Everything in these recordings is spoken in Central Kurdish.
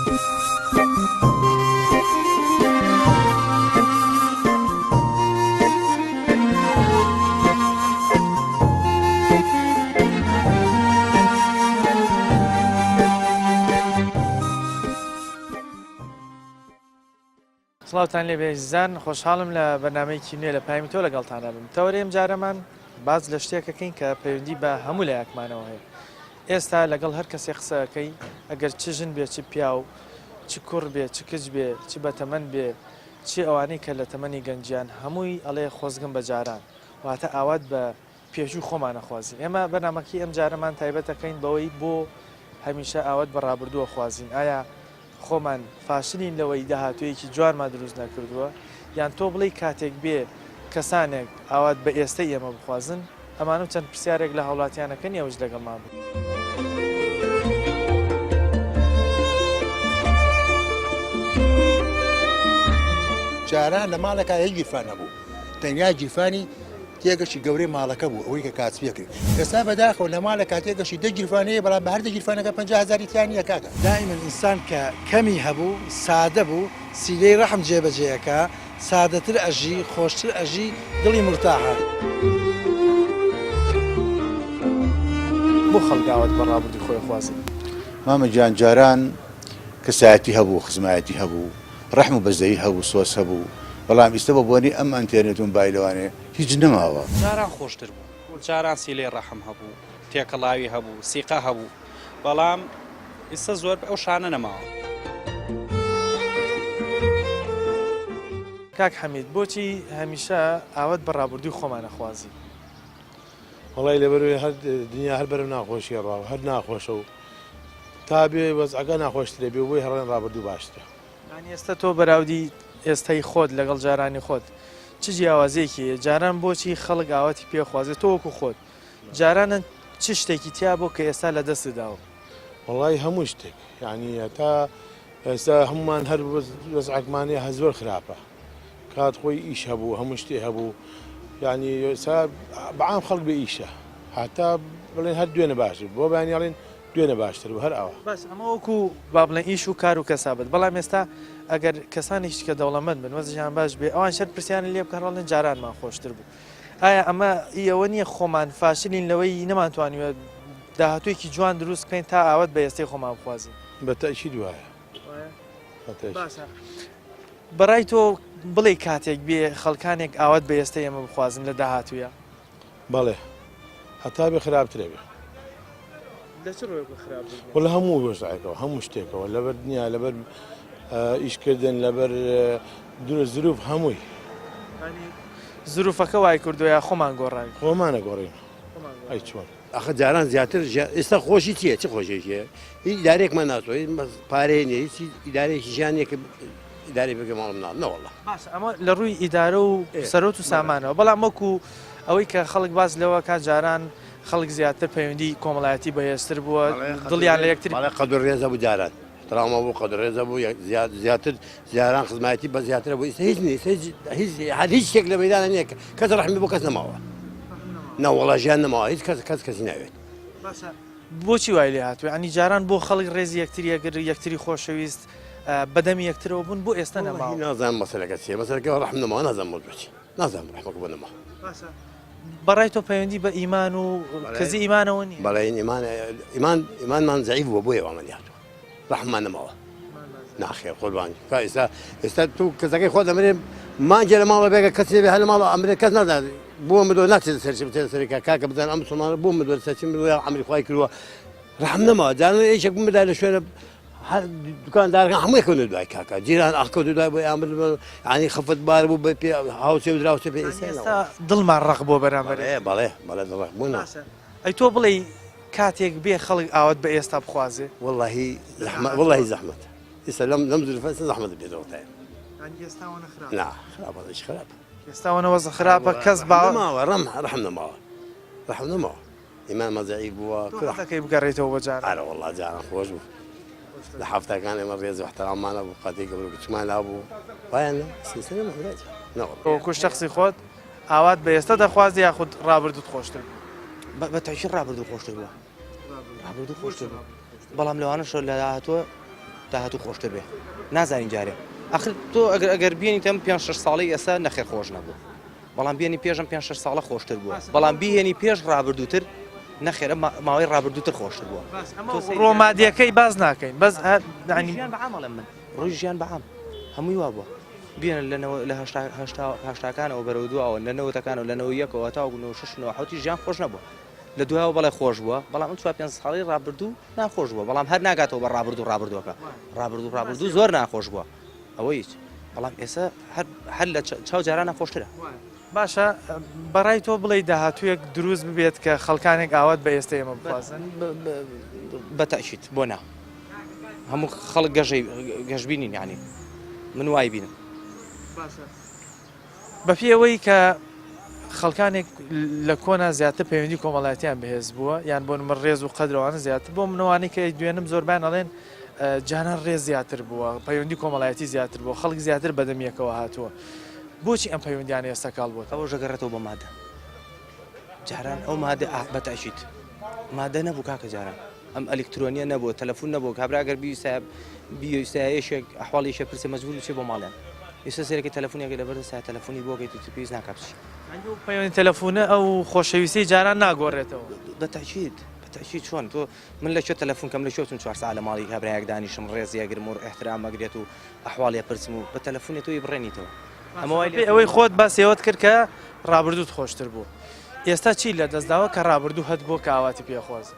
سڵاوتان لێ بێ ئازیزان خۆشحاڵم لە بەرنامەیەکی نوێ لە پامی تۆ لەگەڵتانە بم تەوەرەی ئەم جارەمان باس لە شتێکەکەین کە پەیوەندی بە هەموو لایەکمانەوە هەیە ئێستا لەگەڵ هەر کەسێک قسەکەی ئەگەر چ ژن بێ چ پیاو چ کوڕ بێ چ کچ بێ چ بەتەمەن بێ چ ئەوانەی کە لە تەمەنی گەنجیان هەمووی ئەڵێ خۆزگەم بە جاران واتە ئاوات بە پێشووی خۆمان ئەخوازین. ئێمە بەرنامەکەی ئەمجارەمان تایبەت ئەکەین بەوەی بۆ هەمیشە ئاوات بە ڕابردوو ئەخوازین؟ ئایا خۆمان فاشلین لەوەی داهاتوویەکی جوانمان دروست نەکردووە؟ یان تۆ بڵێی کاتێک بێ کەسانێک ئاوات بە ئێستەی ئێمە بخوازن؟ ئەمانە و چەند پرسیارێک لە هاوڵاتیان ئەکەن ئێوەش لەگەڵمان بن. جاران لە ماڵێکا یەک گیرفان هەبوو تەنیا گیرفانی تێگەشی گەورەی ماڵەکە بوو ئەوەی کە کاسبیە کرد ئێستا بەداخەوە لە ماڵێکا تێگەشی دە گیرفان هەیە بەڵام بە هەر دە گیرفانەکە 50 هەزاری تیا نییە کاکە. دائیمەن ئینسان کە کەمی هەبوو سادە بوو سیلەی ڕەحم جێبەجێ ئەکا سادەتر ئەژی خۆشتر ئەژی دڵی مورتاحە. بۆ خەڵک ئاوات بە ڕابردووی خۆی ئەخوازێ؟ مامە گیان جاران کەسایەتی هەبوو خزمایەتی هەبوو ڕەحم و بەزەیی هەبوو سۆز هەبوو بەڵام ئیستە بە بۆنەی ئەم ئەنتێرنێت و مبایلەوانێ هیچ نەماوە. جاران خۆشتر بوو جاران سیلەی ڕەحم هەبوو تێکەڵاوی هەبوو سیقە هەبوو بەڵام ئیستە زۆر ئەو شانە نەماوە. کاک حەمید بۆچی هەمیشە ئاوات بە ڕابوردوی خۆمان ئەخوازی؟ وەڵای لەبەرئەوەی هەر دنیا هەر بەرەو ناخۆشی ئەڕوا و هەر ناخۆشە و تا بێ وەزعەکە ناخۆشترە بێ و بۆی هەڕێن ڕابردوو باشترە. یانی ئێستا تۆ بەراودی ئێستای خۆت لەگەڵ جارانی خۆت چ جیاوازیەکی هەیە؟ جاران بۆچی خەڵک ئاواتی پێ خوازێ تۆ وەکو خۆت جارانن چ شتێکی تیا بۆ کە ئێستا لە دەستت داوە؟ وەڵای هەموو شتێک یانی هەتا ئێستا هەموومان هەر وەزعەکمان هەیە هەر زۆر خراپە کات خۆی ئیش هەبوو هەموو شتێ هەبوو یعنی ئێستا بەعام خەڵک بێ ئیشە هەتا بڵێن هەر دوێنە باشتر بۆ بەیانی ئەڵێن دوێنە باشتر بوو هەر ئاوا. باش ئەمە وەکو با بڵێن ئیش و کار و کەسابەت بەڵام ئێستا ئەگەر کەسانێکیش کە دەوڵەمەند بن وەزعیان باش بێ ئەوانیش هەر پرسیارن لێ بکەن ڕەڵێن جارانمان خۆشتر بوو ئایا ئەمە ئی ئەوە نییە خۆمان فاشلین لەوەی نەمانتوانیوە داهاتوویەکی جوان دروست بکەین تا ئاوات بە ئێستەی خۆمان بخوازین؟ بە تەئکید وایە. بە تەئکید. باشە بەڕای تۆ بڵێی کاتێک بێ خەڵکانێک ئاوات بە ئێستەی ئێمە بخوازن لە داهاتوویا؟ بەڵێ هەتا بێ خراپترە بێ. لە چ ڕووێکەوە خراپ بێ؟ وەڵا هەموو وەزعێکەوە هەموو شتێکەوە لەبەر دنیا لەبەر ئیشکردن لەبەر دروست زروف هەمووی. یانی زروفەکە وای کردووە یا خۆمان گۆڕاوین؟ خۆمانە گۆڕین ئەی چۆن؟ ئەخە جاران زیاتر ئێستا خۆشی چییە چ خۆشیەکی هەیە هیچ ئیدارەیەکمان ناسۆ هیچ پارەیە نیە هیچ ئیدارەیەکی ژیان نیە کە ئیدارەی بکە ماڵ مناڵ نەوەڵا باشە ئەمە لە ڕووی ئیدارە و سەرۆت و سامانەوە بەڵام وەکو ئەوەی کە خەڵک باس لەوە کا جاران خەڵک زیاتر پەیوەندی کۆمەڵایەتی بەهێزتر بووە دڵیان لە یەکتری بەڵێ قەدر ڕێزە بوو جاران احترامە بوو قەدر ڕێزە بوو زیاتر جاران خزمایەتی بە زیاترە بوو ئیستا هیچ نیە هیچ هیچ هەر هیچ شتێک لە مەیدانە نییە کەس ڕەحمی بۆ کەس نەماوە نەوەڵا ژیان نەماوە هیچ کەس کەس کەسی ناوێت باشە بۆچی وای لێ هاتووە ینی جاران بۆ خەڵک ڕێزی یەکتری ئەگر یەکتری خۆشەویست بەدەمی یەکترەوە بوون بۆ ئێستا نەماوە نازانم مەسەلەکە چییە مەسەلەکە ڕەحم نەماوە نازانم بۆ چی نازانم ڕەحمەکە بۆ نەماوە باشە بەڕای تۆ پەیوەندی بە ئیمان و کزی ئیمانەوە نییە بەڵێ ئیمان ئیمان ئیمانمان زەعیف بووە بۆیە وامان لێ هاتووە ڕەحممان نەماوە ناخێر قوربان کا ئێستا ئێستا تو کەسەکەی خۆ دەمرێ مانگێ لە ماڵە بێگە کەس نەبێ هەر لە ماڵە ئەمرێ کەس نازانێت بۆ مردووە ناچێتە سەر چی بچێتە سەری کاکە بزان ئەم مسلمانە بۆ مردووە سەر چی مردووە یا عەمری خوای کردووە ڕەحم نەماوە جاران یەکێک بمردا لە شوێنە هەر دوکاندارەکان هەمووی کەوتنە دوای کاکە جیران ئاخ کەوتە دوای بۆی ئامر ینی خەفەت بار بوو بە پێ هاوسێ و دراوسێ پێ ئێستا ئێستا دڵمان ڕەق بووە بەرامبەر بەڵێ بەڵێ بەڵێ دڵ ڕەق بوونە. باشە ئەی تۆ بڵێی کاتێک بێ خەڵک ئاوات بە ئێستا بخوازێ؟ وەڵاهی زەحمەت وەڵاهی زەحمەتە ئێستا لەم لەم زروفە ئێستا زەحمەتە بێتەوە تایم یانی ئێستا وەنە خراپە؟ نا خراپە هیچ خراپە ئێستا وەنە وەزع خراپە کەس باوەڕ نەماوە ڕەم ڕەحم نەماوە ڕەحم نەماوە ئیمانمان زەعیف بووە تۆ حەز دەکەی بگەڕێیتەوە بۆ جاران؟ ئەرە وەڵا جاران خۆش بوو لە حەفتاکان ئێمە ڕێز و احتراممان هەبوو قەدەی گەورە و بچووکمان لابوو وایان نا ئێستا نەما برا جان نەوەڵا. وەکو شەخسی خۆت ئاوات بە ئێستا دەخوازی یاخود ڕابردووت خۆشتر بوو؟ بە تەئکید ڕابردوو خۆشتر بووە. ڕابردوو خۆشتر بوو. بەڵام لەوانەشە لە داهاتووە. داهاتوو خۆشتر بێ نازانین جارێ ئەخر تۆ ئەگەر ئەگەر بێنیت ئەم پێنج شەش ساڵەی ئێستا نەخێر خۆش نەبوو بەڵام بێنی پێش ئەم پێنج شەش ساڵە خۆشتر بووە بەڵام بیهێنی پێش ڕابردووتر نەخێر ئەم ماوەی ڕابردووتر خۆشتر بووە ڕۆمادیەکەی باز ناکەین بەس ینی ژیان بە عام ئەڵێم من ڕووی ژیان بە عام هەمووی وا بووە بێنە لە لە هەشتاکانەوە بەرەو دواوە لە نەوەتەکانەوە لە نەوە یەکەوە تاوەکو نەوە شەش نەوە حەوتی ژیان خۆش نەبووە لە دوایەوە بەڵێ خۆش بووە بەڵام ئەم چوار پێنج ساڵی ڕابردوو ناخۆش بووە بەڵام هەر ناگاتەوە بە ڕابردوو ڕابردووەکە ڕابردوو ڕابردوو زۆر ناخۆش بووە ئەوە هیچ بەڵام ئێستا هەر هەر لە چاو جارانە خۆشترە. باشە بەڕای تۆ بڵێی داهاتوویەک دروست ببێت کە خەڵکانێک ئاوات بە ئێستەی ئێمە بخوازن؟ بە تەئکید بۆ نا هەموو خەڵک گەشەی گەشبینین یانی من وای بینم. باشە بەپێی ئەوەی کە خەڵکانێک لە کۆنا زیاتر پەیوەندی کۆمەڵایەتیان بەهێز بووە یان بۆ نمە ڕێز و قەدرەوانە زیاتر بۆ منەوانەی کە دوێنم زۆربیان ئەڵێن جانان ڕێز زیاتر بووە پەیوەندی کۆمەڵایەتی زیاتر بووە خەڵک زیاتر بەدەم یەکەوە هاتووە بۆچی ئەم پەیوەندیانە ئێستا کاڵ بووەتەوە؟ ئەوەش دەگەڕێتەوە بۆ مادە جاران ئەو مادە بە تەئکید مادە نەبوو کاکە جاران ئەم ئەلیکترۆنیە نەبوو تەلەفون نەبوو کابرا گەر بیویستایە بیویستایە یەکێک ئەحواڵی یەکێ پرسێ مەجبور بچێ بۆ ماڵیان ئێستا سەیرەکەی تەلەفونێکە لەبەر دەستایە تەلەفونی بۆ کەیت و تر پێویست ناکا بچی. یانی ئەو پەیوەندی تەلەفونە ئەو خۆشەویستیەی جاران ناگۆڕێتەوە؟ بە تەئکید بە تەئکید چۆن تۆ من لە کوێ تەلەفون کەم لە کوێ بچم چوار سەعات لە ماڵی کابرایەک دانیشم ڕێزی ئەگرم و ئیحترام ئەگرێت و ئەحواڵی ئەپرسم و بە تەلەفونێ تۆ ئیبڕێنیتەوە ئەمە وای لێ ئەوەی خۆت باسی ئەوەت کرد کە ڕابردووت خۆشتر بوو ئێستا چی لە دەست داوە کە ڕابردوو هەت بووە کە ئاواتی پێ خۆزی؟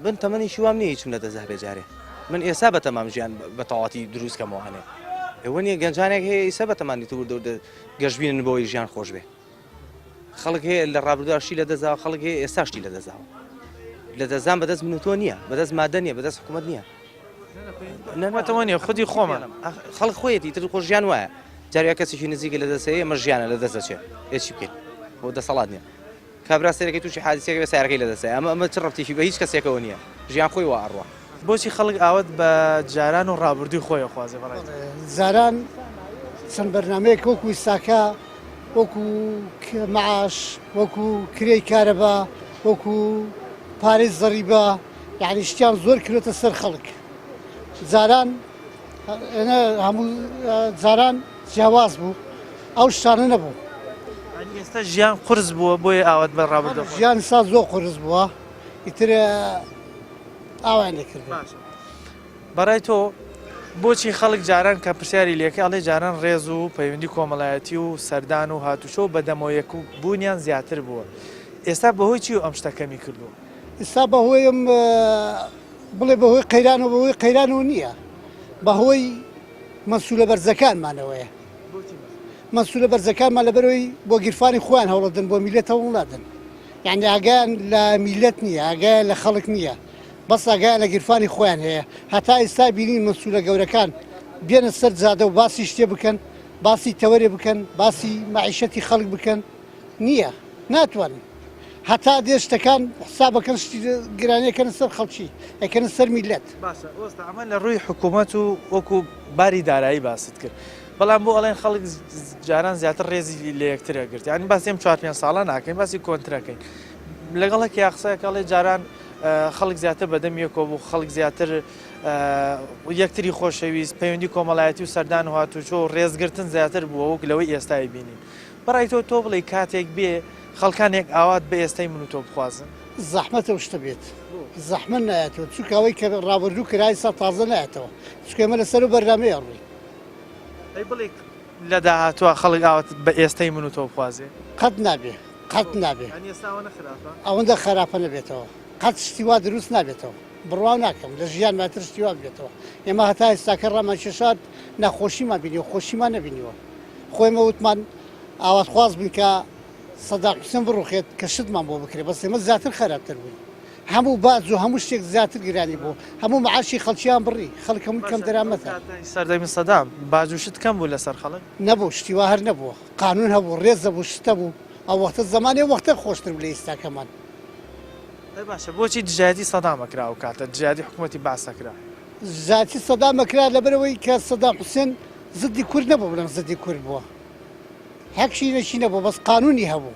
من تەمەنێکی وام نییە هیچم لە دەست دابێ جارێ من ئێستا بەتەمام ژیان بە تەواتی دروست کەمەوە ئەنێ ئێوە نییە گەنجانێک هەیە ئیسە بەتەمانی تو وردە وردە گەشبینن بەوەی ژیان خۆش بێ خەڵک هەیە لە ڕابردووە شتی لە دەستداوە خەڵک هەیە ئێستا شتی لە دەستداوە لە دەستدان بەدەست من و تۆ نییە بەدەست مادە نییە بەدەست حکوومەت نییە نەوەتەوە نیە خودی خۆمان خەڵک خۆیەتی تر خۆ ژیان وایە جاریا کەسێکی نزیکە لە دەست هەیە ئەمە ژیانە لە دەست دەچێت ئێ چی بکەین بۆ دەسەڵات نییە کابرا سەرەکەی تووشی حادیسێک بێ سارەکەی لە دەست ئەمە ئەمە چ ڕەبتێکی بە هیچ کەسێکەوە نییە ژیان خۆی وا ئەڕوا. بۆچی خەڵک ئاوات بە جاران و ڕابردووی خۆی ئەخوازێ بەڕای تۆ؟ جاران چەند بەرنامەیەک وەکو ئیستاکە وەکو مەعاش وەکو کرێی کارەبا وەکو پارەی زەڕیبە یعنی شتیان زۆر کرێتە سەر خەڵک جاران هەموو جاران جیاواز بوو ئەو شتانە نەبوو ئێستا ژیان قرس بووە بۆیە ئاوات بە ڕابردوو ژیان سا زۆر قرس بووە ئیتر ئاوایان لێکردو بەڕای تۆ بۆچی خەڵک جاران کە پرسیاری لەکە ئەڵێ جاران ڕێز و پەیوەندی کۆمەڵایەتی و سەردان و هاتوچۆ بەدەمەوە یەک و بوونیان زیاتر بووە ئێستا بەهۆی چی و ئەم شتە کەمی کردووە؟ ئێستا بەهۆی ئەم بڵێ بەهۆی قەیرانەوە بەهۆی قەیرانەوە نییە بەهۆی مەسولە بەرزەکانمانەوەیە مەسولە بەرزەکانمان لەبەرەوەی بۆ گیرفانی خۆیان هەوڵەدەن بۆ میلەت هەوڵ نادەن یعنی ئاگایان لە میلەت نییە ئاگایان لە خەڵک نییە بەس ئاگایان لە گیرفانی خۆیان هەیە هەتا ئێستا بینین مەسولە گەورەکان بێنە سەر جادە و باسی شتێ بکەن باسی تەوەرێ بکەن باسی مەعیشەتی خەڵک بکەن نییە ناتوانن هەتا دێ شتەکان حسابەکەن شتی گرانیەکەنە سەر خەڵکی ئەکەنە سەر میلەت. باشە وەستا ئەمە لە ڕووی حکوومەت و وەکو باری دارایی باست کرد بەڵام بۆ ئەڵێن خەڵک جاران زیاتر ڕێزی لە یەکتر ئەگرت یانی باسی ئەم چوار پێنج ساڵە ناکەین باسی کۆنترەکەین لەگەڵ هەکیا قسەکە ئەڵێ جاران خەڵک زیاتر بەدەم یەکەوە بوو خەڵک زیاتر یەکتری خۆشەویست پەیوەندی کۆمەڵایەتی و سەردان و هاتوچۆ و ڕێزگرتن زیاتر بووە وەک لەوەی ئێستای بینین بەڕای تۆ تۆ بڵێی کاتێک بێ خەڵکانێک ئاوات بە ئێستای من و تۆ بخوازن؟ زەحمەتە ئەو شتە بێت زەحمەت نایەتەوە چونکە ئەوەی کە ڕابردوو کرا ئیستا تازە نایەتەوە چونکە ئێمە لەسەر ئەو بەرنامەیە ڕووین. ئەی بڵێ لە داهاتووە خەڵک ئاوات بە ئێستای من و تۆ بخوازێ؟ قەت نابێ قەت نابێ. یانی ئێستا ئەوەنە خراپە؟ ئەوەندە خراپە نەبێتەوە قەت شتی وا دروست نابێتەوە بڕوا ناکەم لە ژیانما تر شتی وا ببێتەوە ئێمە هەتا ئێستاکە ڕامان کێشا ناخۆشیمان بینیوە خۆشیمان نەبینیوە. خۆ ئێمە وتمان ئاواتخواز بووین کە سەدام حوسێن بڕوخێت کە شتمان بۆ بکرێت بەس ئێمە زیاتر خەراپتر بووین هەموو باج و هەموو شتێک زیاتر گرانی بوو هەموو معاشی خەڵکیان بڕی خەڵک هەمووی کەم دەرامەتە. سەردەمی سەدام باج و شت کەم بوو لەسەر خەڵک؟ نەبوو شتی وا هەر نەبووە قانون هەبوو ڕێز هەبوو شت هەبوو ئەو وەختە زەمانی ئەو وەختە خۆشتر بوو لە ئیستاکەمان. ئەی باشە بۆچی دژایەتی سەدام ئەکرا ئەو کاتە دژایەتی حکومەتی بەعس ئەکرا؟ دژایەتی سەدام ئەکرا لەبەرئەوەی کە سەدام حوسێن زدی کورد نەبوو بڵێم زدی کورد بووە هەک شینەکی نەبوو بەس قانونی هەبوو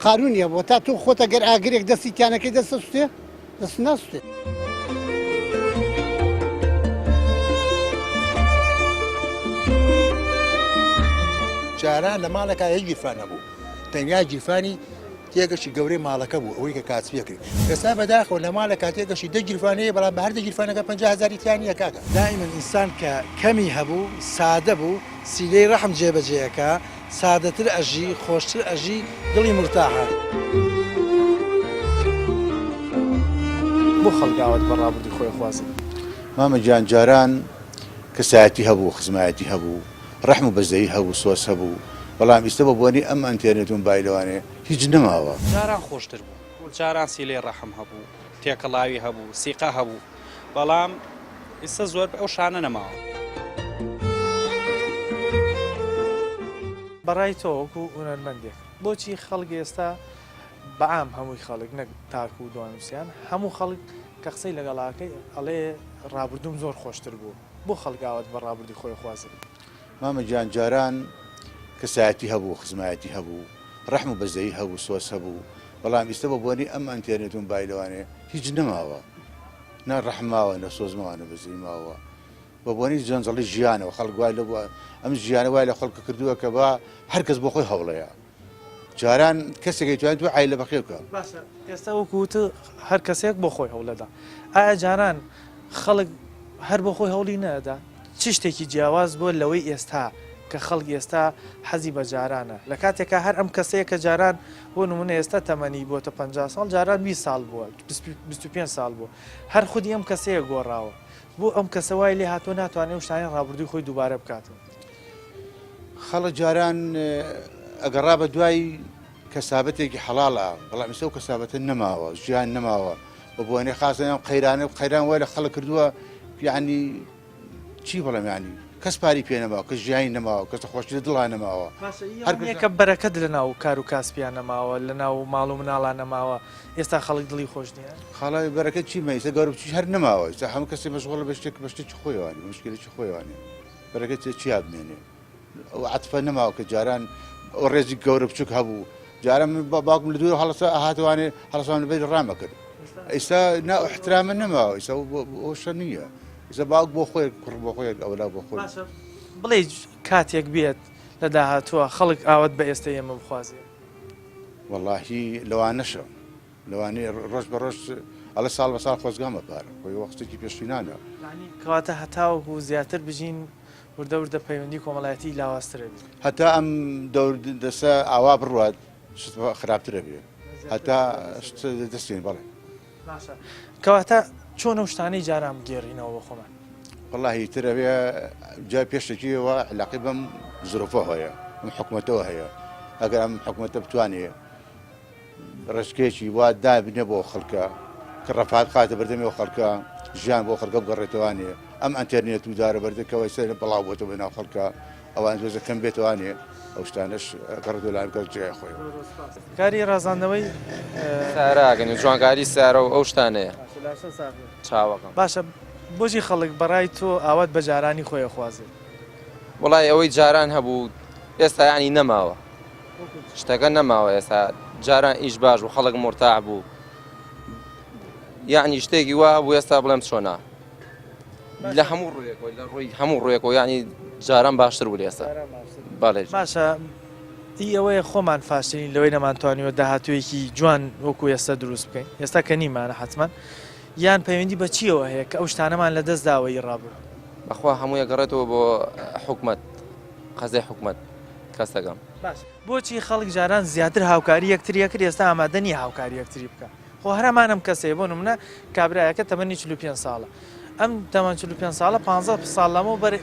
قانونی هەبوو تا تۆ خۆت ئەگەر ئاگرێک دەستی تیانەکەی دەستە سوتێ دەست ناسوتێ. جاران لە ماڵێکا یەک گیرفان هەبوو تەنیا گیرفانی تێگەشی گەورەی ماڵەکە بوو ئەوەی کە کاسپیە کرد ئێستا بەداخەوە لە ماڵێکا تێگەشی دە گیرفان هەیە بەڵام بە هەر دە گیرفانەکە 50 هەزاری تیا نییە کاکە. دائیمەن ئینسان کە کەمی هەبوو سادە بوو سیلەی ڕەحم جێبەجێ ئەکا سادەتر ئەژی خۆشتر ئەژی دڵی مورتاحە. بۆ خەڵک ئاوات بە ڕابردووی خۆی ئەخوازێ؟ مامە گیان جاران کەسایەتی هەبوو خزمایەتی هەبوو ڕەحم و بەزەیی هەبوو سۆز هەبوو بەڵام ئیستە بە بۆنەی ئەم ئەنتێرنێت و مبایلەوانێ هیچ نەماوە. جاران خۆشتر بوو جاران سیلەی ڕەحم هەبوو تێکەڵاوی هەبوو سیقە هەبوو بەڵام ئیستا زۆر ئەو شانە نەماوە. بەڕای تۆ وەکو هونەرمەندێک بۆچی خەڵک ئێستا بەعام هەمووی خەڵک نەک تاک و دوانوسیان هەموو خەڵک کە قسەی لەگەڵاکەی ئەڵێ ڕابردووم زۆر خۆشتر بوو بۆ خەڵک ئاوات بە ڕابردووی خۆی خوازێ؟ مامە گیان جاران کەسایەتی هەبوو خزمایەتی هەبوو ڕەحم و بەزەیی هەبوو سۆز هەبوو بەڵام ئیستە بە بۆنەی ئەم ئەنتێرنێت و مبایلەوانێ هیچ نەماوە نە ڕەحم ماوە نە سۆز ماوە نە بەزەیی ماوە بە بۆنەی جەنجەڵی ژیانەوە خەڵک وای لە ئەم ژیانە وای لە خەڵک کردووە کە با هەر کەس بۆ خۆی هەوڵەیە جاران کەسێک ئەیتوانی دوو عایلە بەخێو بکا. باشە ئێستا وەکو وتت هەر کەسێک بۆ خۆی هەوڵەدا ئایا جاران خەڵک هەر بۆ خۆی هەوڵی نەدا؟ چ شتێکی جیاواز بووە لەوەی ئێستا کە خەڵک ئێستا حەزی بە جارانە لە کاتێکا هەر ئەم کەسەیە کە جاران بۆ نمونە ئێستا تەمەنی بۆتە 50 ساڵ جاران 20 ساڵ بووە 25 ساڵ بووە هەر خودی ئەم کەسەیە گۆڕاوە بۆ ئەم کەسە وای لێ هاتووە ناتوانێت ئەو شتانەی ڕابردووی خۆی دووبارە بکاتەوە؟ خەڵک جاران ئەگەڕا بە دوای کەسابەتێکی حەڵاڵە بەڵام ئێستا ئەو کەسابەتە نەماوە ژیان نەماوە بە بۆنەی خاصە ئەم قەیرانە قەیران وای لە خەڵک کردووە یعنی چی بڵێم یعنی کەس پاری پێ نەماوە کەس ژیانی نەماوە کەس خۆشی لە دڵا نەماوە هەر کە بەرەکەت لە ناو کار و کاسپیان نەماوە لە ناو ماڵ و مناڵان نەماوە ئێستا خەڵک دڵی خۆش نییە خاڵە بەرەکەت چی مە ئێستا گەورە بچووک هەر نەماوە ئێستا هەموو کەسێ مەشغوڵە بە شتێک بە شتێکی خۆیەوانی بە مشکلێکی خۆیەوانی بەرەکەت چ چیا بمێنێ ئەو عەتفە نەماوە کە جاران ئەو ڕێزی گەورە بچووک هەبوو جاران من باوکم لە دوور هەڵسا هاتوانێ هەڵسان لەبەری ڕامەکرد ئێستا نا احترامە نەماوە ئێستا ئەو شتە نییە ئێستا باوک بۆ خۆی کوڕ بۆ خۆی ئەولا بۆ خۆی باشە بڵێ کاتێک بێت لە داهاتووە خەڵک ئاوات بە ئێستا ئێمە بخوازێ وەڵاهی لەوانەشە لەوانەیە ڕۆژ بە ڕۆژ ئەڵێ ساڵ بە ساڵ خۆزگام بە پارە خۆی وەختێکی پێشینانە. یانی کەواتە هەتاوەکو زیاتر بژین وردە وردە پەیوەندی کۆمەڵایەتی لاوازتر ئەبێ. هەتا ئەم دەور دەسە ئاوا بڕوات شت خراپتر ئەبێ هەتا شت دەستێن بەڵێ. باشە کەواتە چۆن ئەو شتانەی جاران بگێڕینەوە بۆ خۆمان؟ وەڵاهی تر ئەبێ جا پێشەکیەوە علاقەی بەم زروفەوە هەیە ئەم حکومەتەوە هەیە ئەگەر ئەم حکومەتە بتوانێ ڕێچکەیەکی وا دابنێ بۆ خەڵکە کە ڕەفات بخاتە بەردەمی ئەو خەڵکە ژیان بۆ خەڵکە بگەڕێتەوانێ ئەم ئەنتەرنێت و دارە بەردە کە وەیسە بڵاو بۆتە بە ناو خەڵکە ئەوان تۆزە کەم بێتەوانێ ئەو شتانەش گەڕێتەوە لای بکات جێگای خۆی. کاری ڕازاندنەوەی سارا ئەکەین و جوانکاری سارە و ئەو شتانەیە. چاوەکەم. باشە بۆچی خەڵک بەڕای تۆ ئاوات بە جارانی خۆی ئەخوازێت؟ وەڵای ئەوەی جاران هەبوو ئێستا یانی نەماوە. شتەکە نەماوە ئێستا جاران ئیش باش بوو خەڵک مورتاح بوو یعنی شتێکی وا بوو ئێستا بڵێم چۆنا لە هەموو ڕوویەکەوە لە ڕووی هەموو ڕوویەکەوە یعنی جاران باشتر بوو لە ئێستا بەڵێ باشە ئی ئەوەیە خۆمان فاشلین لەوەی نەمانتوانیوە داهاتوویەکی جوان وەکو ئێستا دروست بکەین ئێستا کە نیمانە حەتمەن یان پەیوەندی بە چیەوە هەیە کە ئەو شتانەمان لەدەست داوە ئی ڕابردوو بەخوا هەموویە گەڕێتەوە بۆ حکومەت قەزای حکومەت کەسەکەم. باش بۆچی خەڵک جاران زیاتر هاوکاری یەکتری ئەکرد ئێستا ئامادە نیە هاوکاری یەکتری بکا خۆ هەر هەمان ئەم کەسەیە بۆ نمونە کابرایەکە تەمەنی 45 ساڵە ئەم تەمەن 45 ساڵە 15 ساڵ لەمەو بەر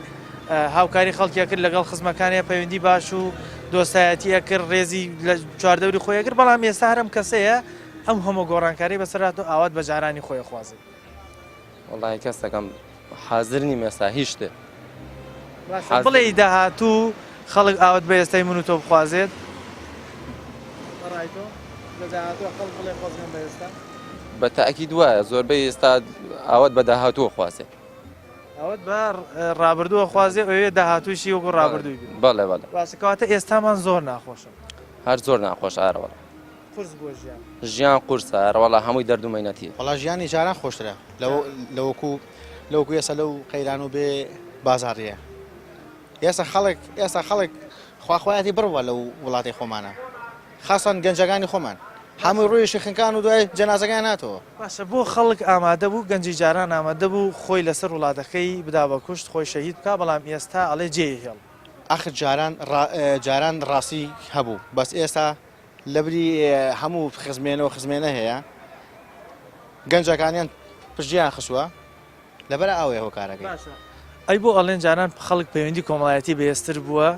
هاوکاری خەڵکی ئەکرد لەگەڵ خزمەکانیا پەیوەندی باش و دۆستایەتی ئەکرد ڕێزی لە چواردەوری خۆی ئەکرد بەڵام ئێستا هەر ئەم کەسەیە ئەم هەموو گۆڕانکاری بەسەر هاتوو ئاوات بە جارانی خۆی ئەخوازێت. وەڵاهی کەسەکەم حازر نیم ئێستا هیچ شتێ. باشە بڵێی داهاتوو خەڵک ئاوت بە ئێستای من و تۆ بخوازێت؟ بەڕای تۆ لە داهاتووە خەڵک بڵێ خۆزگەم بە ئێستا؟ بە تەئکید وایە زۆربەی ئێستا ئاوت بە داهاتوو خوازێ. ئاوت بە ڕابردووە خوازێ ئەوێ داهاتووشی وەکو ڕابردووی بێ. بەڵێ بەڵێ. باشە کەواتە ئێستامان زۆر ناخۆشە. هەر زۆر ناخۆشە ئارەوەڵا. قورس بووە ژیان. ژیان قورسە ئەرەوەڵا هەمووی دەرد و مەینەتیە. وەڵا ژیانی جاران خۆشترە لەوەکو لەوەکو ئێستا لەو قەیران و بێ بازاڕیە ئێستا خەڵک ئێستا خەڵک خوا خۆیاتی بڕوە لەو وڵاتی خۆمانە خاصەن گەنجەکانی خۆمان هەمووی ڕوویشی خنکان و دوای جەنازەکەیان هاتەوە. باشە بۆ خەڵک ئامادە بوو گەنجی جاران ئامادە بوو خۆی لەسەر وڵاتەکەی بدا بە کوشت خۆی شەهید بکا بەڵام ئێستا ئەڵێ جێی هێڵ. ئاخر جاران جاران ڕاستی هەبوو بەس ئێستا لەبری هەموو خزمێنە و خزمێنە هەیە گەنجەکانیان پشتیان خسووە لەبەر ئاوەیە هۆکارەکەی. باشە ئەی بۆ ئەڵێن جاران خەڵک پەیوەندی کۆمەڵایەتی بەهێزتر بووە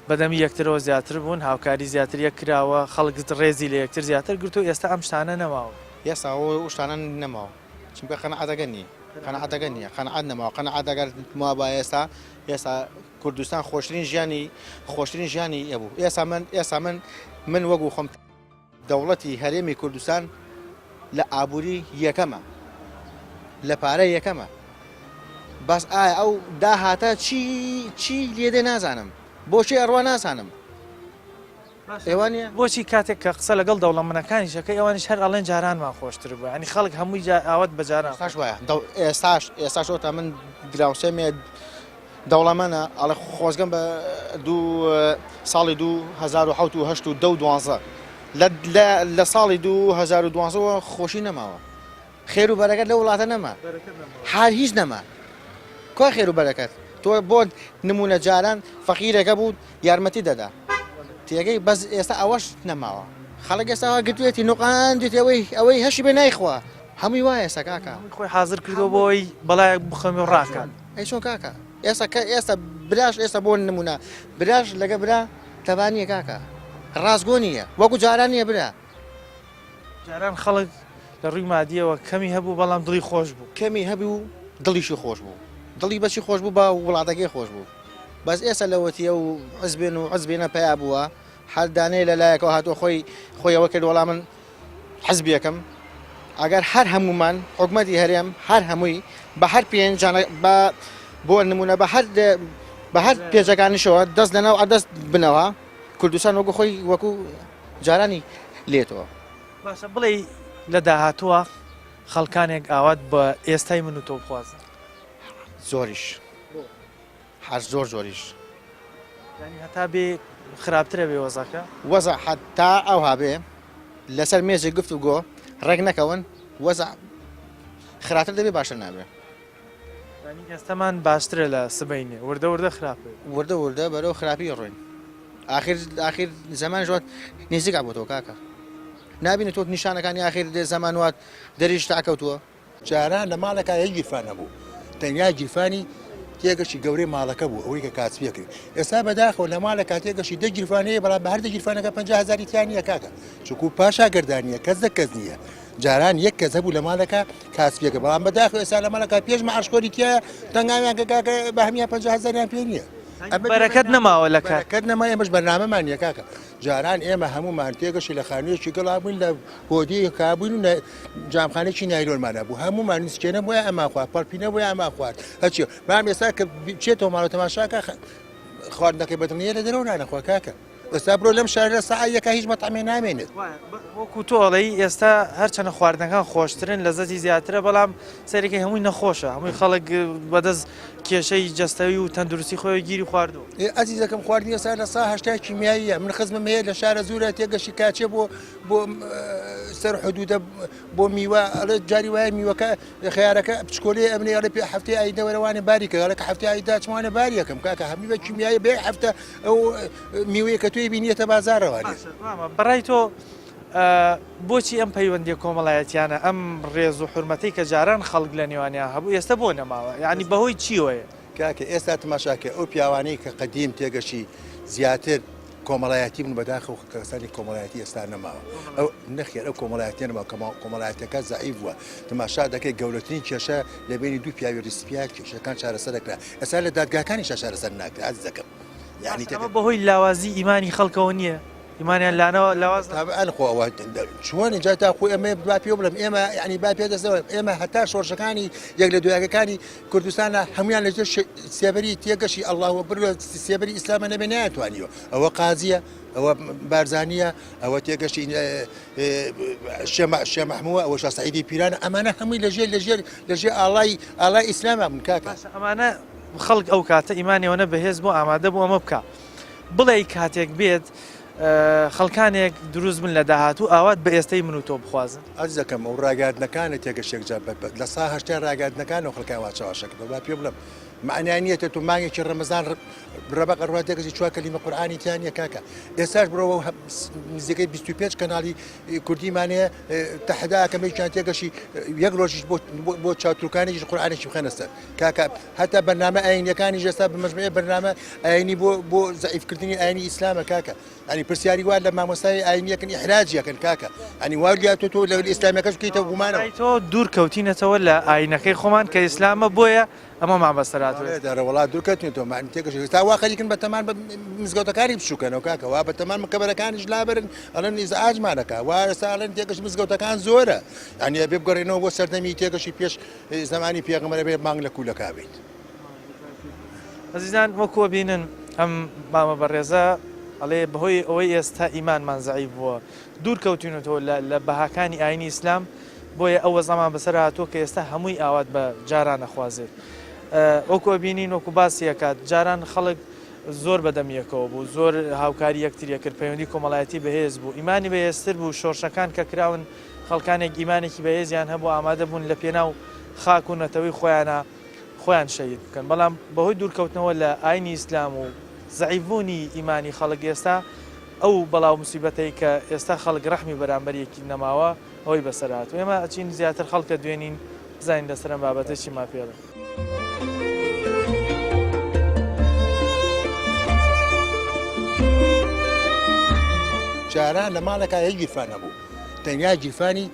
بەدەمی یەکترەوە زیاتر بوون هاوکاری زیاتر یەک کراوە خەڵک ڕێزی لە یەکتر زیاتر گرتووە ئێستا ئەم شتانە نەماوە. ئێستا ئەو شتانە نەماوە چونکە قەناعەتەکە نییە قەناعەتەکە نییە قەناعەت نەماوە قەناعەت ئەگەر مابا ئێستا ئێستا کوردستان خۆشترین ژیانی خۆشترین ژیانی هەبوو ئێستا من ئێستا من من وەکو خۆم دەوڵەتی هەرێمی کوردستان لە ئابووری یەکەمە لە پارە یەکەمە بەس ئایا ئەو داهاتە چی چی لێدێ نازانم بۆچی ئەڕوا نازانم ئێوانە بۆچی کاتێک کە قسە لەگەڵ دەوڵەمەنەکانیش ئەکەی ئەوانیش هەر ئەڵێن جارانمان خۆشتر بوو یانی خەڵک هەمووی جا ئاوات بە جاران ئێستاش وایە ئێستاش ئێستاش ئەوتا من دراوسێمێ دەوڵەمەنە ئەڵێ خۆزگەم بە دوو ساڵی 2007 و 8 و دە و دوانزە لە ساڵی 2012ەوە خۆشی نەماوە خێر و بەرەکەت لە وڵاتە نەما هەر هیچ نەما کوا خێر و بەرەکەت تۆ بۆ نمونە جاران فەقیرەکە بوو یارمەتی دەدا تێگەی بەس ئێستا ئەوەش نەماوە خەڵک ئێستا گرتوێتی نوقان دیت ئەوەی ئەوەی هەشی بێ نایخوا هەمووی وایە ئێستا کاکە خۆی حاضر کردو بۆی بەڵایەک بخەمی و ڕاکات ئەی چۆن کاکە ئێستا کە ئێستا براش ئێستا بۆ نمونە براش لەگە برا تەبانیە کاکە ڕاستگۆ نییە وەکو جاران نییە برا جاران خەڵک لە ڕووی مادیەوە کەمی هەبوو بەڵام دڵی خۆش بوو. کەمی هەبوو دڵیشی خۆش بوو. دڵی بەچی خۆش بوو بە وڵاتەکەی خۆش بوو. بەس ئێستا لەوەتی ئەو حزبێن و حزبێنە پەیا بووە هەر دانەیە لە لایەکەوە هاتووە خۆی خۆی ئەوە کرد وەڵا من حزبێکم ئەگەر هەر هەمومان حکومەتی هەرێم هەر هەمووی بە هەر پێنجانە بە بۆ نمونە بە هەر بە هەر پێنجەکانیشەوە دەست لەناو ئەدەست بنەوە کوردستان وەکو خۆی وەکو جارانی لێتەوە. باشە بڵێی لە داهاتووە خەڵکانێک ئاوات بە ئێستای من و تۆ بخوازن؟ زۆریش هەر زۆر زۆریش. یانی هەتا بێ خراپترە بێ وەزعەکە؟ وەزع هەتا ئەوها بێ لەسەر مێزی گفت و گۆ ڕێک نەکەون وەزع خراپتر دەبێ باشتر نابێ. یانی ئێستەمان باشترە لە سبەینێ وردە وردە خراپ وردە وردە بەرەو خراپی ڕۆین ئاخر ئاخر زەمان ژوات نزیک بۆتەوە کاکە نبینی تۆ نیشانەکانی ئاخر زەمان وات دەریش تاکەوتووە. جاران لە ماڵێکا یەک گیرفان هەبوو تەنیا گیرفانی تێگەشی گەورەی ماڵەکە بوو ئەوەی کە کاسپیە کرد ئێستا بەداخەوە لە ماڵێکا تێگەشی دە گیرفان هەیە بەڵام بە هەر دە گیرفانەکە 50 هەزاری تیا نییە کاکە چونکو پاشا گەردانیە کەس لە کەس نییە جاران یەک کەس هەبوو لە ماڵەکە کاسپیەکە بەڵام بەداخەوە ئێستا لە ماڵەکە پێش معاشخۆری تیایە تەنگاویان کە کاکە بە هەمیان 50 هەزاریان پێ نییە ئەمە بەرەکەت نەماوە لە کار بەرەکەت نەما ئێمەش بەرنامەمان نییە کاکە جاران ئێمە هەمومان تێگەشی لە خانوویەکی گەڵا بووین لە هۆدەیەکا بووین و جامخانێکی نایلۆنمان هەبوو هەمومان مسکێنە بۆیە ئەمان خوارد پەڵپینە بۆیە ئەمان خوارد هەرچی بەڵام ئێستا کە بچێتەوە ماڵەوە تەماشاکە خواردنەکەی بەدڵ نییە لە دەرەوە نانەخوا کاکە ئێستا بڕۆ لەم شارە لە سەعات یەکا هیچ مەتعەمێ نامێنێت. وەکو تۆ ئەڵێی ئێستا هەرچەنە خواردنەکان خۆشترن لەزەتی زیاترە بەڵام سەیرەکەی هەمووی نەخۆشە هەمووی خەڵک بەدەست کێشەی جەستەوی و تەندروستی خۆی گیری خواردووە. ئێ ئەزیزەکەم خواردنی ئێستا لە سا هەشتای کیمیاییە من خزمم هەیە لە شارە زورە تێگەشی کاچێ بۆ بۆ سەر حدودە بۆ میوە ئەڵێ جاری وایە میوەکە خەیارەکە پچکۆلەیە ئەمنێ ئەڵێ پێ هەفتەی ئایندە وەرە وانە باری کە ئەڵێ کە هەفتەی ئایندە چمانە باری یەکەم کاکە هەمی بە کیمیایی بێ هەفتە ئەو میوەیە کە تۆی بینیەتە بازارەوانێ بەڕای تۆ بۆچی ئەم پەیوەندیە کۆمەڵایەتیانە ئەم ڕێز و حورمەتەی کە جاران خەڵک لە نێوانیان هەبوو ئێستا بۆ نەماوە یعنی بەهۆی چیوەیە؟ کاکە ئێستا تماشاکە ئەو پیاوانەی کە قەدیم تێگەشی زیاتر کۆمەڵایەتی بوون بەداخەوە کەسانی کۆمەڵایەتی ئێستا نەماوە ئەو نەخێر ئەو کۆمەڵایەتی نەما کۆمەڵایەتەکە زەعیف بووە تماشا دەکەی گەورەترین کێشە لە بینی دوو پیاوی ڕیسپیا کێشەکان چارەسەر دەکرا ئێستا لە دادگاکانیش چارەسەر ناکرێت ئازیزەکەم یعنی ئەمە بەهۆی لاوازی ئیمانی خەڵکەوە نییە ئیمانیان لانەوە لاواز تابعاً خۆ ئەوە چۆن جا تا خۆی ئەمە با پێ بڵێم ئێمە یعنی با پێ دەستەوە ئێمە هەتا شۆڕشەکانی یەک لە دوایەکانی کوردستانە هەمویان لە ژێر سێبەری تێگەشی ئەڵڵاه ئەکبەر و سێبەری ئیسلامە نەبێ نەیانتوانیوە ئەوە قازیە ئەوە بارزانیە ئەوە تێگەشی شێ مەحمووە ئەوە شا سعیدی پیرانە ئەمانە هەمووی لەژێر لەژێر لەژێر ئاڵای ئاڵای ئیسلامە بوون کاکە ئەمانە خەڵک ئەو کاتە ئیمانیەوە نە بەهێز بوو ئامادە بوو ئەمە بکە. بڵێی کاتێک بێت خەڵکانێک دروست بن لە داهاتوو ئاوات بە ئێستەی من و تۆ بخوازن؟ ئەزیزەکەم ئەو ڕاگەیاندنەکانە تێگەشت یەکجار بە لە سا هەشتای ڕاگەیاندنەکانەوە خەڵکیان وا چەواشە کردوە با پێ بڵێم مەعنای نییە تۆ مانگێکی ڕەمەزان ڕەبەق ئەڕوا تێگەشتی چوار کەلیمە قورئانی تیا نییە کاکە ئێستاش بڕۆوە نزیکەی 25 کەناڵی کوردیمان هەیە تەحەدا ئەکەم یەکیان تێگەشی یەک ڕۆژیش بۆ چاوتروکانێکیش قورئانێکی بخەنە سەر کاکە هەتا بەرنامە ئاینیەکانیش ئێستا بە مەجموعەی بەرنامە ئاینی بۆ بۆ زەعیفکردنی ئاینی ئیسلامە کاکە ئەنی پرسیاری وا لە مامۆستای ئاینیەکەن ئیحراجیەکەن کاکە ئەنی وا لیا تۆ تۆ لە ئیسلامیەکەش بکەیتە گومانەوە. تۆ دوور کەوتینەتەوە لە ئاینەکەی خۆمان کە ئیسلامە بۆیە ئەمەمان بەسەر هاتووە. بەڵێ دارە وەڵا دوور کەوتینەتەوە معنی تێکەش ئێستا وا خەریکن بە تەمان بە مزگەوتەکانی بچووکەنەوە کاکە وا بە تەمان مکەبەرەکانیش لابەرن ئەڵێن ئیزعاجمان ئەکا وا ئێستا ئەڵێن تێکەش مزگەوتەکان زۆرە یانی ئەبێ بگەڕێنەوە بۆ سەردەمی تێکەشی پێش زەمانی پێغەمبەر ئەبێ مانگ لە کوولەکا بیت. ئەزیزان وەکو ئەبینن ئەم مامە بەڕێزە ئەڵێ بەهۆی ئەوەی ئێستا ئیمانمان زەعیف بووە دوور کەوتوینەتەوە لە بەهاکانی ئاینی ئیسلام بۆیە ئەو وەزعەمان بەسەر هاتووە کە ئێستا هەمووی ئاوات بە جاران ئەخوازێت وەکو ئەبینین وەکو باسی ئەکات جاران خەڵک زۆر بەدەم یەکەوە بوو زۆر هاوکاری یەکتری ئەکرد پەیوەندی کۆمەڵایەتی بەهێز بوو ئیمانی بەهێزتر بوو شۆرشەکان کە کراون خەڵکانێک ئیمانێکی بەهێزیان هەبوو ئامادە بوون لە پێناو خاک و نەتەوەی خۆیانا خۆیان شەهید بکەن بەڵام بەهۆی دوورکەوتنەوە لە ئاینی ئیسلام و زەعیف بوونی ئیمانی خەڵک ئێستا ئەو بەڵا و موسیبەتەی کە ئێستا خەڵک ڕەحمی بەرامبەر یەکی نەماوە ئەوەی بەسەر هاتوو ئێمە ئەچین زیاتر خەڵکە دوێنین بزانین لەسەر ئەم بابەتە چیمان پێ ئەڵێن. جاران لە ماڵێکا یەک گیرفان هەبوو تەنیا گیرفانی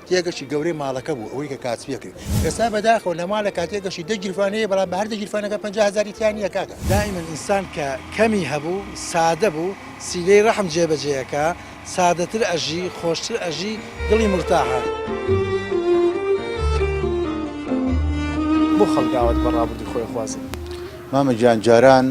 تێگەشی گەورەی ماڵەکە بوو ئەوەی کە کاسپیە کرد ئێستا بەداخەوە لە ماڵێکا تێگەشی دە گیرفان هەیە بەڵام بە هەر دە گیرفانەکە 50 هەزاری تیا نییە کاکە. دائیمەن ئینسان کە کەمی هەبوو سادە بوو سیلەی ڕەحم جێبەجێ ئەکا سادەتر ئەژی خۆشتر ئەژی دڵی مورتاحە. بۆ خەڵک ئاوات بە ڕابردووی خۆی ئەخوازێ؟ مامە گیان جاران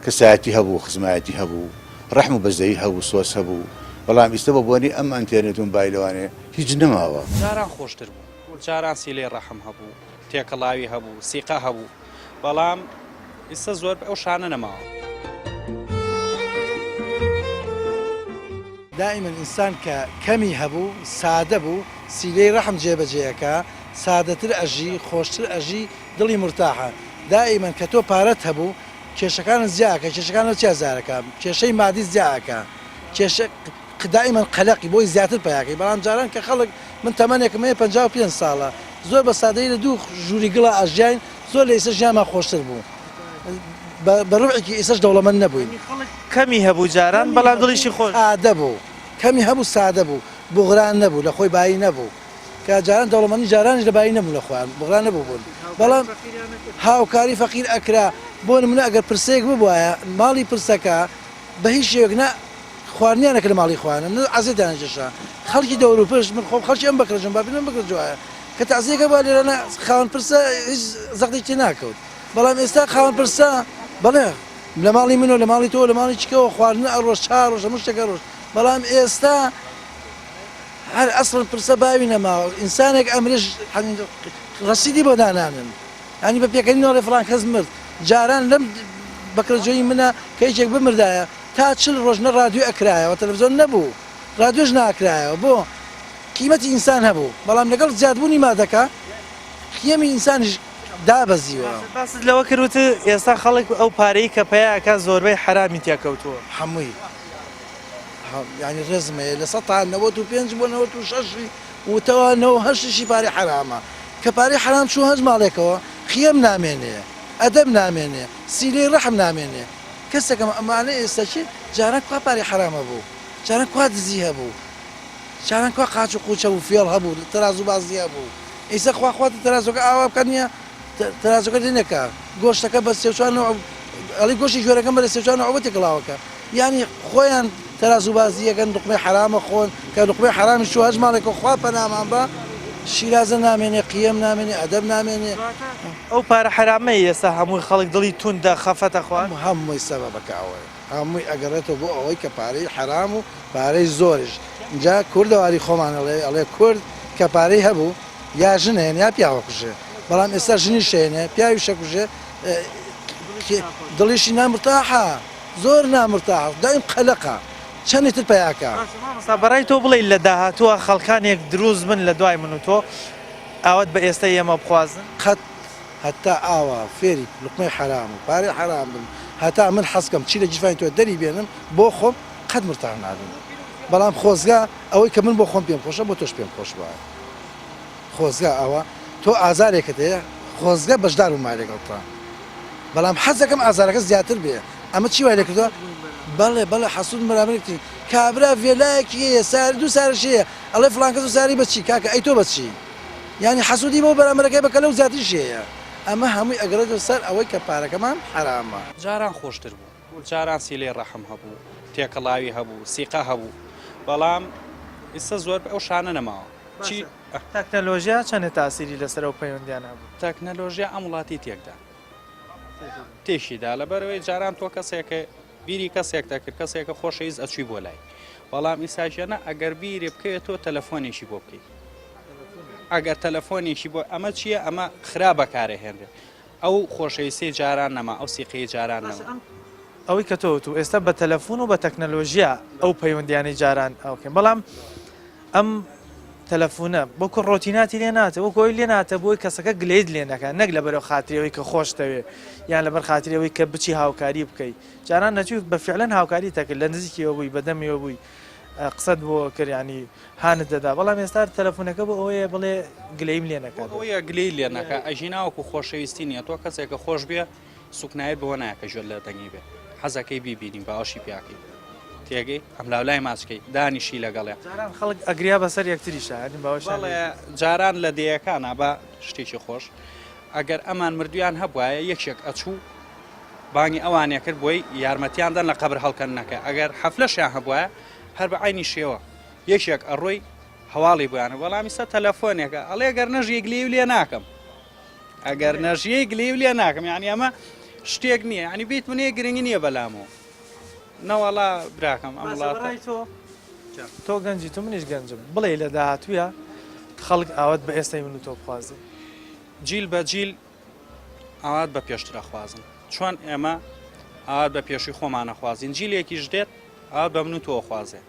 کەسایەتی هەبوو خزمایەتی هەبوو ڕەحم و بەزەیی هەبوو سۆز هەبوو بەڵام ئیستە بە بۆنەی ئەم ئەنتێرنێت و مبایلەوانێ هیچ نەماوە. جاران خۆشتر بوو جاران سیلەی ڕەحم هەبوو تێکەڵاوی هەبوو سیقە هەبوو بەڵام ئیستە زۆر ئەو شانە نەماوە. دائیمەن ئینسان کە کەمی هەبوو سادە بوو سیلەی ڕەحم جێبەجێ ئەکا سادەتر ئەژی خۆشتر ئەژی دڵی مورتاحە دائیمەن کە تۆ پارەت هەبوو کێشەکانت زیا ئەکا کێشەکان لە چیا زیار ئەکا کێشەی مادی زیا ئەکا کێشە دائیمەن قەلەقی بۆی زیاتر پەیاکەی بەڵام جاران کە خەڵک من تەمەنێکم هەیە 55 ساڵە زۆر بە سادەیی لە دوو ژووری گڵا ئەژیاین زۆر لە ئیسە ژیانمان خۆشتر بوو بە ڕوعێکی ئیسەش دەوڵەمەند نەبووین. خەڵک کەمی هەبوو جاران بەڵام دڵیشی خۆش. سادە بوو کەمی هەبوو سادە بوو بوغران نەبوو لە خۆی بایی نەبوو. کە جاران دەوڵەمەندی جارانیش لە بایی نەبوون لە خۆیان بغران نەبووبوون بەڵام هاوکاری فەقیر ئەکرا بۆ نمونە ئەگەر پرسەیەک ببوایە ماڵی پرسەکە بە هیچ شێوەیەک نە خواردنیان ئەکرد لە ماڵی خۆیان نە عەزێتیان ئەکێشا خەڵکی دەوروپشت من خۆم خەڵکی ئەم بەکرەجۆم باپیرم بەکرەجۆ وایە کە تەعزیەکە بووە لێرە نە خاوەن پرسە هیچ زەختێکی تێ ناکەوت بەڵام ئێستا خاوەن پرسە بەڵێ لە ماڵی منەوە لە ماڵی تۆ لە ماڵی چکەوە خواردن ئەڕۆشت چا ڕۆژ هەموو شتێک ئەڕۆشت بەڵام ئێستا هەر ئەسڵەن پرسە باوی نەماوە ئینسانێک ئەمرێ ڕەسیدی بۆ دانانن یانی بە پێکەنین ئەڵێ فڵان کەس مرد جاران لەم بەکرەجۆی منە کە یەکێک بمردایە تا چل ڕۆژ نە ڕادیۆ ئەکرایەوە تەلەفزیۆن نەبوو ڕادیۆش ناکرایەوە بۆ قیمەتی ئینسان هەبوو بەڵام لەگەڵ زیادبوونی مادەکە قیەمی ئینسانیش دابەزیوە. باست لەوە کرد وتت ئێستا خەڵک ئەو پارەی کە پەیا ئەکات زۆربەی حەرامی تیا کەوتووە. هەمووی. یانی ڕێزم هەیە لە سەتا 95 بۆ 96 وتەوە 98 شی پارەی حەرامە کە پارەی حەرام چوو هەر ماڵێکەوە قیەم نامێنێ ئەدەب نامێنێ سیلەی ڕەحم نامێنێ کەسێکم ئەمانە ئێستا چی جاران کوا پارەی حەرام هەبوو جاران کوا دزی هەبوو جاران کوا قاچ و قوچ هەبوو فێڵ هەبوو تەرازوو بازی هەبوو ئیستا خوا خواتە تەرازوەکە ئاوا بکات نییە تەرازوەکە لێ نەکا گۆشتەکە بە سێ و چوار نەوع ئەڵێ گۆشتی گوێرەکەم بە لە سێ و چوار نەوع بۆ تێکەڵاوەکە یانی خۆیان تەرازوو بازی ئەکەن لوقمەی حەرام ئەخۆن کە لوقمەی حەرامیش چوو هەر ماڵێکەوە خوا پەنامان با شیرازە نامێنێ قیەم نامێنێ ئەدەب نامێنێ. ئەو پارە حەرامەی ئێستا هەمووی خەڵک دڵی توندە خەفەت ئەخوات. هەمووی سەبەبەکە ئەوەیە هەمووی ئەگەڕێتەوە بۆ ئەوەی کە پارەی حەرام و پارەی زۆریش جا کوردەواری خۆمان ئەڵێ ئەڵێ کورد کە پارەی هەبوو یا ژن هێنێ یا پیاو ئەکوژێ بەڵام ئێستا ژنیش هێنێ پیاویش ئەکوژێ دڵیشی نامرتاحە. زۆر نامرتاحە دایم قەلەقە چەندی تر پەیاکە. باشە مامۆستا بەڕای تۆ بڵێی لە داهاتووە خەڵکانێک دروست بن لە دوای من و تۆ ئاوات بە ئێستای ئێمە بخوازن؟ قەت هەتا ئاوا فێری لوقمەی حەرام و پارەی حەرام بن هەتا من حەز کەم چی لە گیرفانی تۆ دەری بێنم بۆ خۆم قەت مرتاح نابم بەڵام خۆزگا ئەوەی کە من بۆ خۆم پێم خۆشە بۆ تۆش پێم خۆش بایە خۆزگا ئەوە تۆ ئازارێکت هەیە خۆزگە بەشدار بوومایە لەگەڵتا بەڵام حەزەکەم ئازارەکە زیاتر بێ ئەمە چی وای لێکردووە بەڵێ بەڵێ حەسوود بەرامبەر کابرا ڤێلایەکی هەیە سار دوو سارشی هەیە ئەڵێ فڵان کەس و ساری بە چی کاکە ئەی تۆ بە چی یانی حەسوودی بۆ بەرامبەرەکەی بە کەلە و زیاتریشی هەیە ئەمە هەمووی ئەگەڕێتەوە سەر ئەوەی کە پارەکەمان حەرامە. جاران خۆشتر بوو جاران سیلەی ڕەحم هەبوو تێکەڵاوی هەبوو سیقە هەبوو بەڵام ئیستا زۆر ئەو شانە نەماوە چی تەکنەلۆژیا چەندە تاسیری لەسەر ئەو پەیوەندیانە هەبوو؟ تەکنەلۆژیا ئەم وڵاتی تێکدا تێکیدا لەبەرەوەی جاران تۆ کەسێکە بیری کەسێک دەکرد کەسێکە خۆشەویست ئەچوی بۆ لای بەڵام ئیساژەنە ئەگەر بیری بکەوێت تۆ تەلەفۆنێکی بۆ بکەیت ئەگەر تەلەفۆنێکی بۆ ئەمە چییە ئەمە خراپ بەکارەهێنرێت ئەو خۆشەویستی جاران نەما ئەو سیقەی جاران نەما. ئەوەی کە تۆ وتوو ئێستا بە تەلەفون و بە تەکنەلۆژیا ئەو پەیوەندیانەی جاران ئەوکەین بەڵام ئەم تەلەفونە وەکو ڕۆتیناتی لێ ناتێ وەکو ئەوی لێ ناتە بۆی کەسەکە گلەیت لێ نەکا نەک لەبەرەوە خاتری ئەوەی کە خۆشتەوێ یان لەبەر خاتری ئەوەی کە بچی هاوکاری بکەی جاران نەچووی بە فعلەن هاوکاری تەکرد لە نزیکیەوە بووی بە دەمیەوە بووی قسەت بۆ کرد ینی هانت دەدا بەڵام ئێستا تەلەفونەکە بۆ ئەوەیە بڵێ گلەیم لێ نەکات ئەوەیە گلەی لێ نەکا ئەژینا وەکو خۆشەویستی نییە تۆ کەسێکە خۆش بێ سوکنایت بەوە نایە کە گوێت لە دەنگی بێ حەزەکەی بیبینی باوەشی پیاکەی تێگەی ئەم لاولای ماچکەی دانیشی لەگەڵێ جاران خەڵک ئەگریا بەسەر یەکتریشا یانی باوەشیان بەڵێ جاران لە دێیەکانا بە شتێکی خۆش ئەگەر ئەمان مردویان هەبوایە یەکێک ئەچوو بانگی ئەوانێ کرد بۆی یارمەتیان دەن لە قەبر هەڵکەندنەکە ئەگەر حەفلەشیان هەبوایە هەر بە عینی شێوە یەکێک ئەڕۆی هەواڵی بۆیانە بەڵام ئیستا تەلەفۆنێکە ئەڵێ گەر نەژی گلەیی لێ ناکەم ئەگەر نەژیەی گلەیی لێ ناکەم یعنی ئەمە شتێک نییە یعنی بیت منێ گرنگی نییە بەلامەوە نەوەڵا براکەم ئەم وڵاتە تۆ تۆ گەنجی تو منیش گەنجم بڵێ لە داهاتووە خەڵک ئاوات بە ئێستای من و تۆ بخوازێ جیل بە جیل ئاوات بە پێشتر ئەخوازن چۆن ئێمە ئاوات بە پێشوی خۆمان ئەخوازین جیلێکیش دێت ئاوات بە من و تۆ ئەخوازێ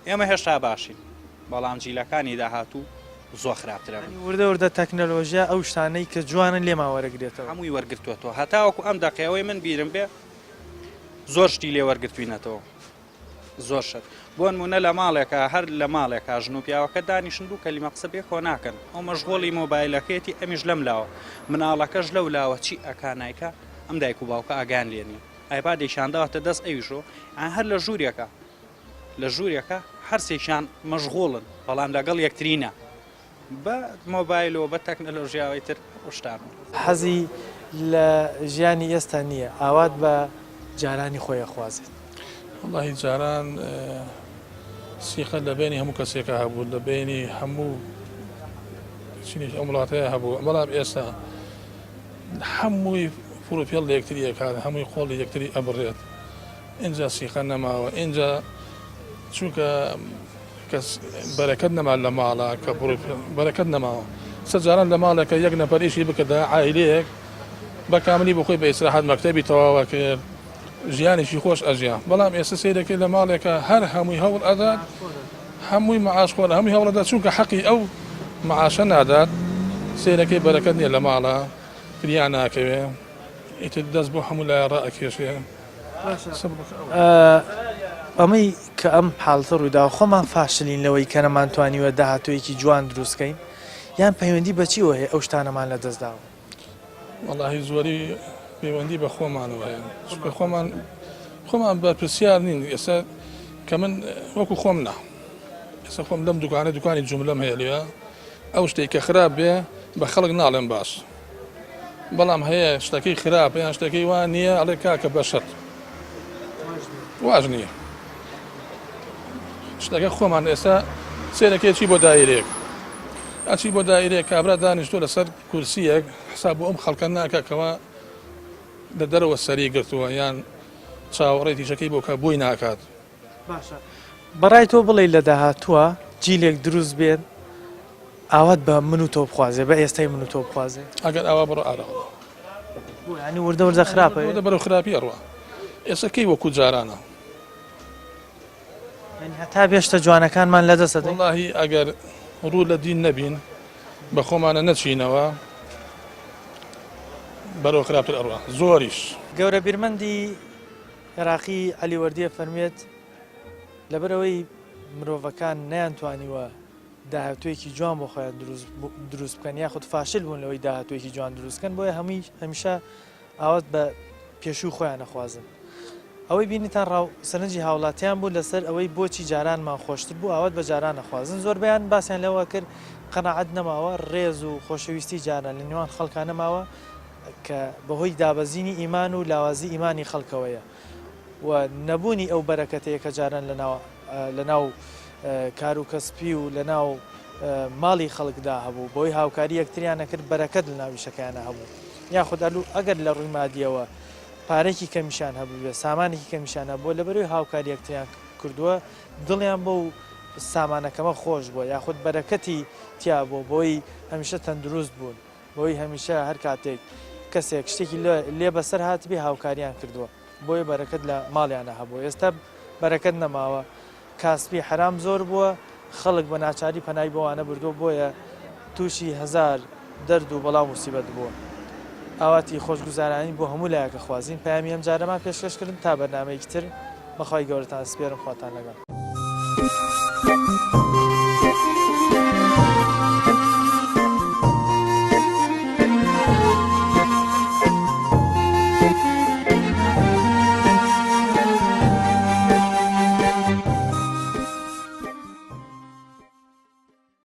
ئێمە هێشتا باشین بەڵام جیلەکانی داهاتوو زۆر خراپترە یانی وردە وردە تەکنەلۆژیا ئەو شتانەی کە جوانن لێمان وەرەگرێتەوە. هەمووی وەرگرتووەتەوە هەتاوەکو ئەم دەقەیەوەی من بیرم بێ زۆر شتی لێ وەرگرتوینەتەوە. زۆر شت. بۆنمونە لە ماڵێکا هەر لە ماڵێکا ژن و پیاوەکە دانیشن دوو کەلیمە قسە پێکەوە ناکەن ئەو مەشغوڵی مۆبایلەکەیەتی ئەمیش لەم لاوە مناڵەکەش لەو لاوە چی ئەکا نایکا ئەم دایک و باوکە ئاگایان لێ نییە ئایپادێکیان داوەتە دەست ئەویشۆ یان هەر لە ژوورێکە لە ژوورێکە هەرسێکیان مەشغوڵن بەڵام لەگەڵ یەکتری نا بە مۆبایل و بە تەکنەلۆژیاوەی تر ئەو شتانە. حەزی لە ژیانی ئێستا نییە، ئاوات بە جارانی خۆی ئەخوازێت. وەڵاهی جاران سیقە لە بەینی هەموو کەسێکا هەبوو، لە بەینی هەموو چینێکی ئەم وڵاتەیا هەبوو، بەڵام ئێستا هەمووی فڕوفێڵ لە یەکتری ئەکات، هەمووی قۆڵی یەکتری ئەبڕێت، ئینجا سیقە نەماوە، ئینجا چونکە کەس بەرەکەت نەما لە ماڵە کە بەرەکەت نەماوە سە جاران لە ماڵێکە یەک نەفەر ئیشی بکردە عایلەیەک بە کاملی بۆ خۆی بە ئیسراحەت مەکتەبی تەواوە کرد ژیانێکی خۆش ئەژیا بەڵام ئێستا سەیرەکەی لە ماڵێکە هەر هەمووی هەوڵ ئەدات هەمووی معاش خۆرە هەمووی هەوڵەدا چونکە حەقی ئەو معاشە نادات سەیرەکەی بەرەکەت نییە لە ماڵە فریا ناکەوێ ئیتر دەست بۆ هەموو لایە ڕائەکێشێ. ئەمەی کە ئەم حاڵەتە ڕوویداوە خۆمان فاشلین لەوەی کە نەمانتوانیوە داهاتوویەکی جوان دروست کەین یان پەیوەندی بە چیوە هەیە ئەو شتانەمان لەدەست داوە؟ وەڵاهی زۆری پەیوەندی بە خۆمانەوە هەیە چونکە خۆمان خۆمان بەرپرسیار نین ئێستا کە من وەکو خۆم نا ئێستا خۆم لەم دوکانە دوکانی جوملەم هەیە لێ ئەو شتێک کە خراپ بێ بە خەڵک ناڵێم باش بەڵام هەیە شتەکەی خراپە یان شتەکەی وا نییە ئەڵێ کاکە بەشەر واش نییە شتەکە خۆمان ئێستا سێرەکەی چی بۆ دایرێک ئەچی بۆ دایرێک کابرا دانیشتۆ لەسەر کورسیەک حساب بۆ ئەم خەڵکە ناکە کەوا لە دەرەوە سەری گرتووە یان چاوەڕێ تیشەکەی بۆ کە بۆی ناکات باشە بەڕای تۆ بڵێی لە داهاتووە جیلێک دروست بێت ئاوات بە من و تۆ بخوازێ بە ئێستای من و تۆ بخوازێ؟ ئەگەر ئاوا بڕۆ ئارەوە بۆ یانی وردە وردە خراپە وردە بەرەو خراپی ئەڕوا. ئێستا کەی وەکو جارانە؟ یانی هەتا بێ شتە جوانەکانمان لەدەست ئەدەین؟ وەڵاهی ئەگەر ڕوو لە دین نەبین بە خۆمانە نەچینەوە بەرەو خراپتر ئەڕوا زۆریش. گەورە بیرمەندی عێراقی عەلی وەردی ئەفەرموێت، لەبەرئەوەی مرۆڤەکان نەیانتوانیوە داهاتوویەکی جوان بۆ خۆیان دروست بکەن یاخود فاشل بوون لەوەی داهاتوویەکی جوان دروست بکەن بۆیە هەمووی هەمیشە ئاوات بە پێشووی خۆیان ئەخوازن. ئەوەی بینیتان ڕاو سەرنجی هاوڵاتیان بوو لەسەر ئەوەی بۆچی جارانمان خۆشتر بوو ئاوات بە جاران ئەخوازن زۆربەیان باسیان لەوە کرد قەناعەت نەماوە ڕێز و خۆشەویستی جاران لە نێوان خەڵکا نەماوە کە بەهۆی دابەزینی ئیمان و لاوازی ئیمانی خەڵکەوەیە و نەبوونی ئەو بەرەکەتەیە کە جاران لەناو کار و کەسپی و لەناو ماڵی خەڵکدا هەبوو بەوەی هاوکاری یەکتریان ئەکرد بەرەکەت لەناو ئیشەکەیانە هەبوو یاخود ئەگەر لە ڕووی مادیەوە پارەیەکی کەمیشیان هەبووبێ سامانێکی کەمیشیان هەبووە لەبەرەوەی هاوکاری یەکتریان کردووە دڵیان بەو سامانە کەمە خۆش بووە یاخود بەرەکەتی تیا بووە بۆی هەمیشە تەندروست بوون بۆی هەمیشە هەر کاتێک کەسێک شتێکی لێ بەسەر هاتبێ هاوکاریان کردووە بۆیە بەرەکەت لە ماڵیانە هەبوو ئێستا بەرەکەت نەماوە کاسپی حەرام زۆر بووە خەڵک بە ناچاری پەنای بۆوانە بردووە بۆیە تووشی هەزار دەرد و بەڵا و موسیبەت بووە. ئاواتی خۆشگوزارانی بۆ هەموو لایەک ئەخوازین پەیامی ئەم جارەمان پێشکەش کردن تا بەرنامەیەکی تر بەخوای گەورەتان ئەسپێرم خواتان لەگەڵ.